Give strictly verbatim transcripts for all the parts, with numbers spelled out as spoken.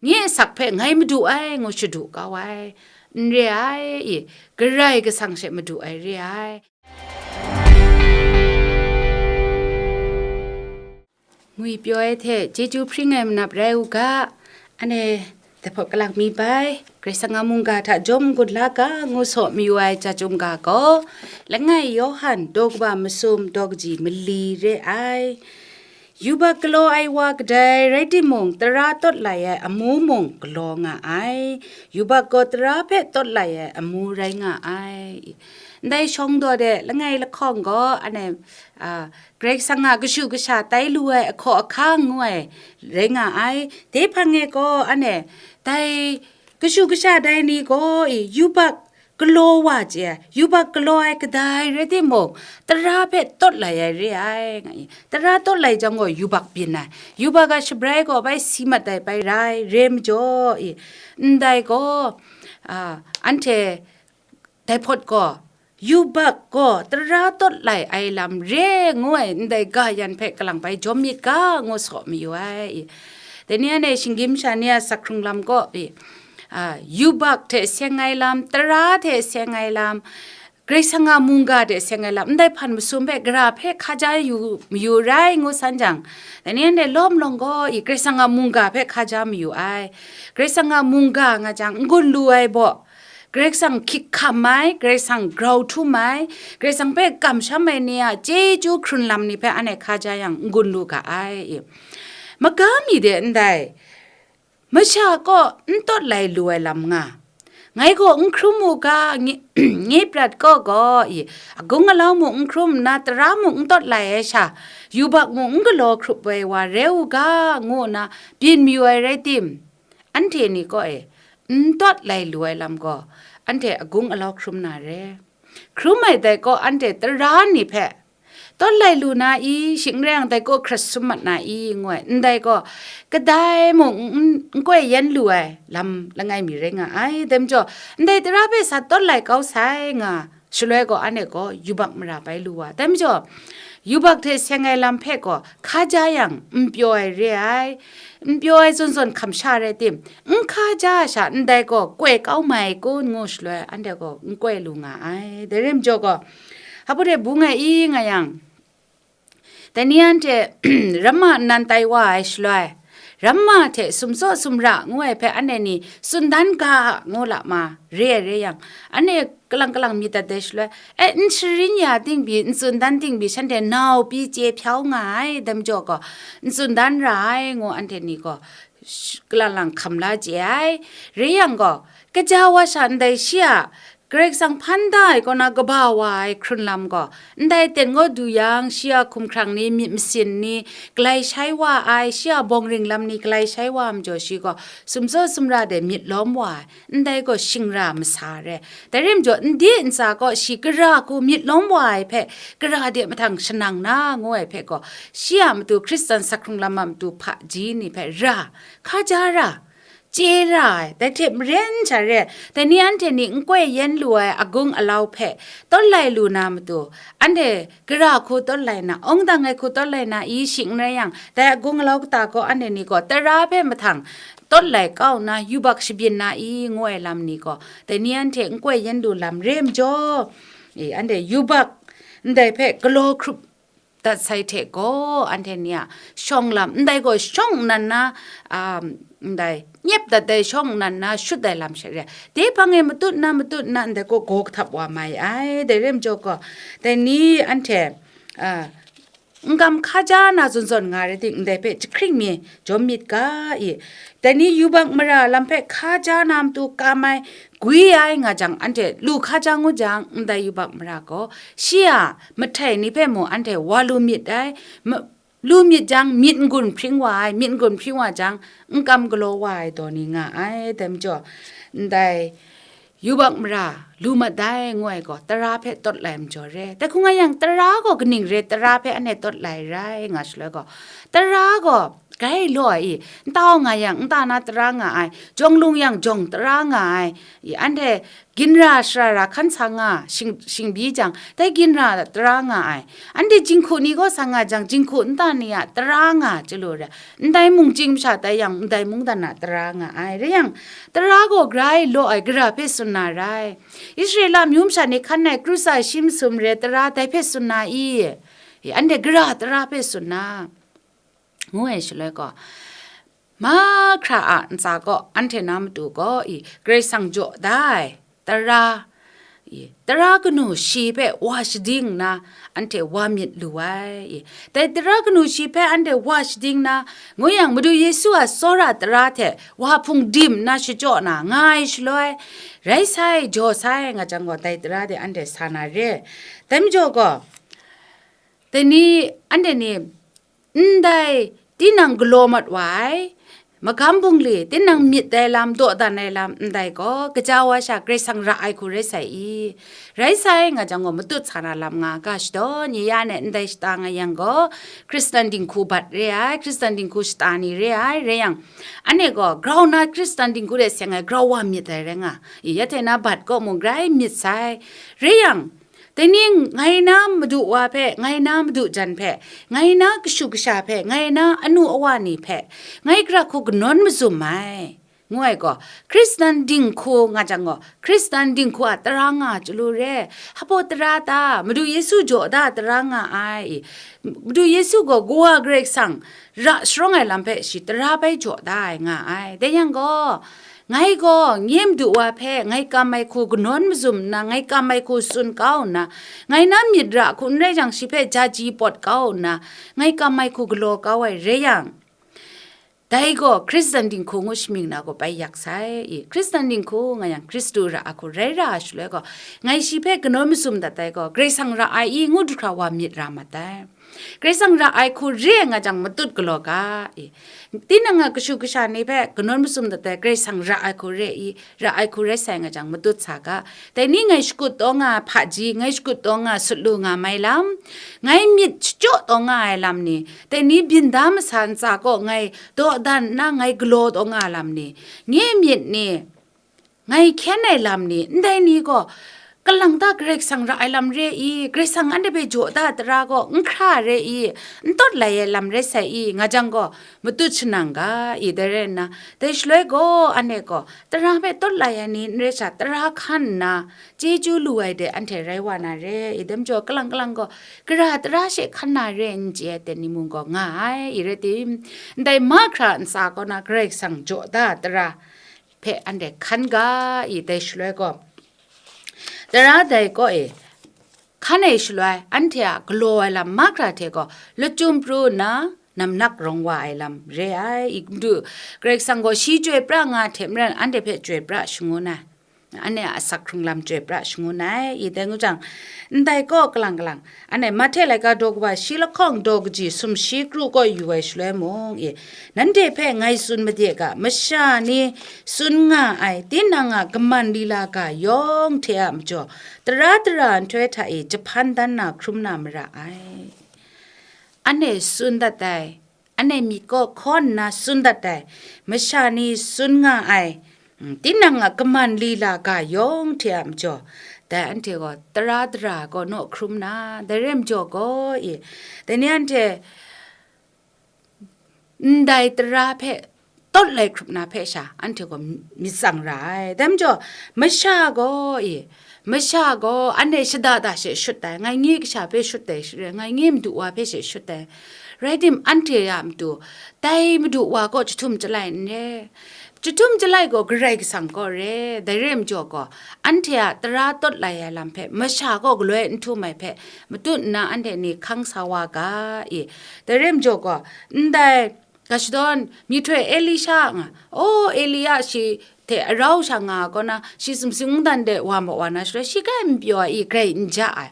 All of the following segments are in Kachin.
nye a asak hpe ngai madu ai ngu shadu kau ai, n re ai, i, Karai Kasang she madu ai re ai. Ngwi pyaw ai hte chyeju hpring ai manap rai u ga, ane dai hpawt kalang mi bai, Karai Kasang a mungga hta jawm n-gun la ga ngu saw mayu ai chyum ga gaw, langai Yawhan daw kaba masum daw kaji mali re ai. Yubak galaw ai wa kadai rai timung, tara tawt lai ai amu mung galaw nga ai. Yubak gaw tara hpe tawt lai ai amu rai nga ai. Ndai shawng daw de langai lahkawng gaw, ane, a, Karai Kasang a kashu kasha tai lu ai ahkaw ahkang ngu ai rai nga ai. Dai hpang e gaw, ane, dai kashu kasha dai ni gaw, i, yubak galaw wa chye ai, yubak galaw ai kadai rai timung, tara hpe tawt lai ai re ai, nga i. Tara tawt lai jang gaw, yubak byin ai, yubak a shabrai gaw bai si mat ai bai rai, re majaw, i, ndai gaw, a, anhte dai hpawt gaw, yubak gaw tara tawt lai ai lam re ngu ai ndai ga yan hpe kalang bai jawm myit ga ngu saw mayu ai. Dai ni anhte shinggyim sha ni a sak hkrung lam gaw, i, a, yubak hte seng ai lam, tara hte seng ai lam, Karai Kasang a mungga hte seng ai lam, ndai hpan masum hpe gara hpe hkaja yu mayu rai ngu san jang, dai ni anhte lawm lawng gaw, i, Karai Kasang a mungga hpe hkaja mayu ai. Karai Kasang a mungga nga jang, n-gun lu ai baw, Karai Kasang hkyik hkam ai, Karai Kasang grau htum ai, Karai Kasang hpe kamsham ai ni a chyeju hkrun lam ni hpe anhte hkaja yang n-gun lu ga ai. Maga mi de ndai, masha kaw n tawt lai lu ai lam nga, ngai gaw n hkrum u ga, nye, nye prat kaw gaw, i, agung alau mung n hkrum nna, tara mung n tawt lai ai sha, yubak mung n galaw hkrup ai wa re u ga, ngu nna byin mayu ai rai tim, anhte ni kaw e, n tawt lai lu ai lam gaw, anhte agung alau hkrum na re. Hkrum ai dai kaw, anhte tara ni hpe, tawt lai lu na i, shing n rai yang dai kaw hkrat sum mat na i, ngu ai, ndai gaw, kadai mung n, n, n koi yen lu ai lam langai mi rai nga ai. Dai majaw, ndai tara hpe sa tawt lai kau sai nga, shaloi gaw, anhte gaw yubak mara bai lu wa. Dai majaw, yubak hte seng ai lam hpe gaw, hkaja yang, n pyaw ai re ai, n pyaw ai zawn zawn hkam sha rai tim, n hkaja ai sha ndai gaw koi kau mai kun ngu shaloi, anhte gaw n koi lu nga ai. Dai rai majaw gaw, hpa de bung ai i nga yang, dai ni anhte ramma nnan tai wa ai shaloi, ramma hte sumtsaw sumra ngu ai hpe anhte ni tsun dan ga ngu la ma, re ai rai yang, anhte kalang kalang myit dat ai shaloi, e, n sharin ya ting pyi, n tsun dan ting pyi, shanhte nau pyi chye hpyau nga ai, dai majaw gaw, n tsun dan ra ai, ngu anhte ni gaw, sh-, kalang lang hkam la chye ai. Rai yang gaw, kaja wa sha ndai shi a Karai Kasang hpan da ai kaw na kaba wa ai hkrun lam gaw, ndai ten gaw du yang, shi a hkumhkrang ni, myit masin ni, galai shai wa ai, shi a bawng ring lam ni galai shai wa ai majaw, shi gaw sumtsaw sumra de myit lawm wa ai, ndai gaw shingra masa re. Dai rai majaw, n di ntsa gaw shi gara hku myit lawm wa ai hpe, gara de mahtang shanang na, ngu ai hpe gaw, shi a matu Hkristan sak hkrung lam a matu hpaji ni hpe ra, hkaja ra, chye ra ai, dai hte maren sha re, dai ni anhte ni n koi yen lu ai agung alau hpe tawt lai lu na matu, anhte gara hku tawt lai na, awng dang ai hku tawt lai na i, shing n rai yang, dai agung alau kata gaw anhte ni gaw tara hpe mahtang tawt lai kau nna, yubak shabyin na i, ngu ai lam ni gaw, dai ni anhte n koi yen lu lam re majaw, e, anhte yubak ndai hpe galaw hkrup dat sai hte gaw, anhte ni a shawng lam, ndai gaw shawng nnan na, um, ndai nyep dat ai shawng nnan na shut ai lam sha re, dai hpang e matut nna, matut nna, ndai gaw gaw kahtap wa mai ai. Dai rai majaw gaw, dai ni anhte, a, n kam hkaja na zawn zawn nga rai ting, ndai hpe jahkring mi jawm myit ga i. Dai ni yubak mara lam hpe hkaja na matu kam ai, gwi ai nga jang, anhte lu hkaja ngu jang, ndai yubak mara gaw, shi a mahtai ni hpe mung anhte wa lu myit ai, ma-, lu myit jang, myit n-gun hpring wa ai, myit n-gun hpring wa jang, n kam galaw wa ai daw ni nga ai. Dai majaw, ndai yubak mara lu mat dai, ngu ai gaw, tara hpe tawt lai majaw re. Dai hkung nga yang, tara gaw kaning re, tara hpe anhte tawt lai rai nga shaloi gaw, tara gaw grai law ai i, nta nga yang nta na tara nga ai, jawng lung yang jawng tara nga ai i, anhte ginra shara ra hkan sa nga shing, shingbyi jang, dai ginra tara nga ai. Anhte jinghku ni gaw sa nga jang, jinghku nta ni a tara nga chyalu ra, ndai mung chying masha tai yang, ndai mungdan a tara nga ai. Rai yang, tara gaw grai law ai gara hpe tsun na rai. Israela amyu masha ni hkan ai krusa shi masum re tara dai hpe tsun na i? I, anhte gara tara hpe tsun na, ngu ai shaloi gaw, mahkra a ntsa gaw anhte na matu gaw i, Karai Kasang jaw da ai tara, i, tara kanu shi hpe wa shading nna, anhte wa myit lu ai, i, dai tara kanu shi hpe anhte wa shading nna, ngu yang Madu Yesu a tsawra tara hte wa hpung dim nna shachyaw na nga ai shaloi, rai sai, jaw sai nga jang gaw, dai tara de anhte sa na re. Dai majaw gaw, dai ni, anhte ni, ndai tinang galaw mat wa ai, magam bungli, tinang myit ai lam, dawdan ai lam, ndai gaw, gaja wa sha Karai Kasang ra ai hku rai sai i? Rai sai nga jang gaw, matut sa na lam nga ga shadaw, nye ya ne ndai shata nga yang gaw, Hkristan dinghku bat re ai, Hkristan dinghku shata ni re ai, rai yang, anhte gaw, grau na Hkristan dinghku de seng ai, grau wa myit ai rai nga, i, ya hte na bat gaw mung grai myit sai, rai yang, Dai ni ngai na madu wa hpe, ngai na madu jan hpe, ngai na kashu kasha hpe, ngai na anu awa ni hpe, ngai gara hku kanawn mazum ai, ngu ai gaw, Hkristan dinghku nga jang gaw, Hkristan dinghku a tara nga chyalu re. Hpaw tara ta, Madu Yesu jaw da tara nga ai. Madu Yesu gaw Kawa Karai Kasang ra sharawng ai lam hpe shi tara bai jaw da ai nga ai. Dai yang gaw, ngai gaw nye madu wa hpe ngai kam ai hku kanawn mazum nna, ngai kam ai hku tsun kau nna, ngai na myit ra hku n rai jang, shi hpe jaji pawt kau nna, ngai kam ai hku galaw kau ai rai yang, dai gaw Hkristan dinghku ngu shamying na gaw bai yak sai i? Hkristan dinghku nga yang, Hkristu ra ai hku rai ra ai shaloi gaw, ngai shi hpe kanawn mazum dat ai gaw, Karai Kasang ra ai i ngu du hkra wa myit ra mat ai. Karai Kasang ra ai hku re nga jang, matut galaw ga i? Tinang a kashu kasha ni hpe kanawn mazum dat ai Karai Kasang ra ai hku re i? Ra ai hku rai sai nga jang, matut sa ga. Dai ni ngai shakut taw nga ai hpaji, ngai shakut taw nga ai sutlu nga mai lam, ngai myit shachyaw taw nga ai lam ni, dai ni byin da masa ntsa kaw ngai dawdan nna ngai galaw taw nga ai lam ni, nye myit ni, ngai hkyen ai lam ni, ndai ni gaw, kalang ta Karai Kasang ra ai lam re i? Karai Kasang anhte hpe jaw da tara gaw n hkra re i? N tawt lai ai lam rai sai i? Nga jang gaw, matut shanang ga i? Dai rai nna, dai shaloi gaw, anhte gaw, tara hpe tawt lai ai ni n rai sha, tara hkan nna, chyeju lu ai de anhte rai wa na re i? Dai majaw, kalang kalang gaw, gara tara she hkan na re n chye ai ten ni mung gaw nga ai, i rai tim? Ndai mahkra ntsa kaw na Karai Kasang jaw da tara hpe anhte hkan ga i? Dai shaloi gaw, tara dai kaw e hkan ai shaloi, anhte a galaw ai lam mahkra hte gaw lachyum pru nna, namnak rawng wa ai lam re ai. I madu, Karai Kasang gaw shi chyoi pra nga hte maren, anhte hpe chyoi pra shangun ai, anhte a asak hkrung lam chyoi pra shangun ai. I dai ngu jang, ndai kaw kalang kalang, anhte Mahte laika daw kaba shi lahkawng daw kaji sumshi kru kaw yu ai shaloi mung, i, nanhte hpe ngai tsun made ga, masha ni tsun nga ai, tinang a kaman lila ga yawng hte a majaw, tara dara nhtoi hta e jahpan dan na hkrum na mara ai. Anhte tsun dat ai, anhte myit kaw hkawn nna tsun dat ai, masha ni tsun nga ai, mm, tinang a kaman lila ga yawng hte a majaw, dai anhte gaw tara dara kaw naw hkrum na, dai rai majaw gaw i, dai ni anhte ndai tara hpe tawt lai hkrup na hpe sha, anhte gaw myit tsang ra ai. Dai majaw, masha gaw i, masha gaw anhte shada da she shut ai, ngai nye kasha hpe shut ai she re, ngai nye madu wa hpe she shut ai. Rai tim, anhte a matu, dai madu wa kaw chyahtum chyalai n re. Chyahtum chyalai gaw Karai Kasang kaw re. Dai rai majaw gaw, anhte a tara tawt lai ai lam hpe masha kaw galoi n htum ai hpe matut nna, anhte ni hkang sa wa ga i? Dai rai majaw gaw, ndai, ga shadawn, myihtoi Elisha nga, o, Elia shi hte arau sha nga ai kaw na, shi sumsing mungdan de wa ma wa na shaloi, shi grai n pyaw ai i, grai n ja ai.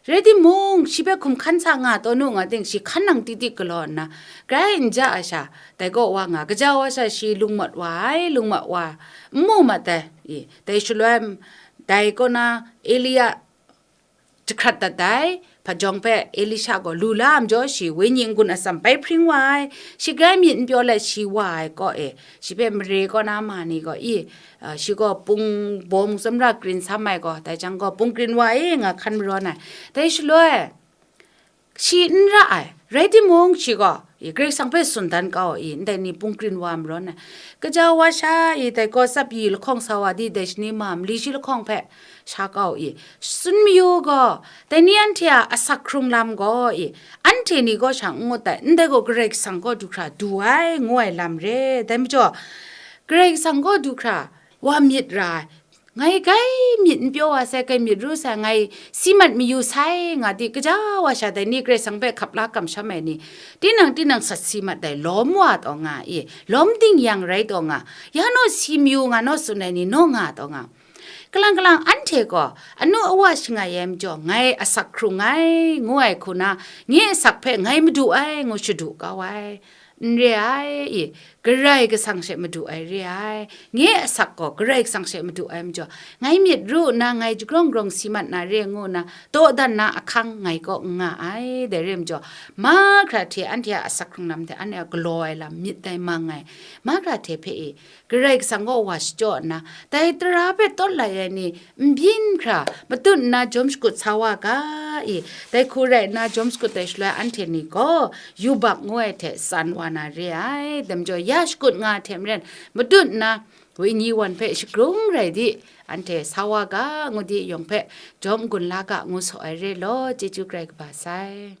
Rai timung, shi hpe hkum hkan sa nga taw nu nga ting, shi hkan nang tik tik galaw nna, grai n ja ai sha, dai kaw wa nga, gaja wa sha shi lung mat wa ai, lung mat wa, n mu mat ai i? Dai shaloi, dai kaw na, Elia jahkrat dat ai, hpajawng hpe Elisha gaw lu la ai majaw, shi wenyi n-gun atsam bai hpring wa ai, shi grai myit n pyaw let shi wa ai kaw e, shi hpe mare kaw na ma ni gaw, i, a, shi gaw pung bawm tsawmra krin sam ai gaw, dai jang gaw pung krin wa e nga hkan marawn ai. Dai shaloi, shi n ra ai, rai timung, shi gaw, i, Karai Kasang hpe tsun dan kau i, ndai ni pung krin wa marawn ai. Kaja wa sha i, dai gaw tsap yi lahkawng sa wa di, dai shani ma mali shi lahkawng hpe sha kau i, tsun mayu gaw, dai ni anhte a asak hkrung lam gaw i, anhte ni gaw sha n ngut ai, ndai gaw Karai Kasang kaw du hkra du ai, ngu ai lam re. Dai majaw, Karai Kasang kaw du hkra wa myit ra ai, ngai grai myit n pyaw wa sai, grai myit ru sai, ngai si mat mayu sai, nga di, kaja wa sha dai ni Karai Kasang hpe hkap la kamsham ai ni, tinang tinang sat si mat ai lawm wa taw nga i, lawm ding yang rai taw nga, ya naw si mayu nga naw tsun ai ni naw nga taw nga. Kalang kalang anhte gaw, anu awa shangai ai majaw, ngai asak hkrung ai, ngu ai hku na, nye asak hpe ngai madu ai, ngu shadu kau ai. N re ai, i, Karai Kasang she madu ai re ai. Nye asak gaw Karai Kasang she madu ai majaw, ngai myit ru nna, ngai jagrawng grawng si mat na re ngu nna, dawdan na ahkang ngai kaw n nga ai. Dai re majaw, mahkra hte anhte a asak hkrung lam hte anhte a galaw ai lam myit dai mang ai. Mahkra hte hpe i, Karai Kasang kaw wa shachyaw nna, dai tara hpe tawt lai ai ni, n byin hkra, matut nna jawm shakut sa wa ga i, dai hku rai nna jawm shakut ai shaloi anhte ni gaw, yubak ngu ai hte tsan wa na re ai. Dai majaw, ya shakut nga ai hte maren, matut nna wenyi wan hpe shagrung rai di, anhte sa wa ga, ngu di, yawng hpe jawm n-gun la ga, ngu saw ai re law, chyeju Karai kaba sai.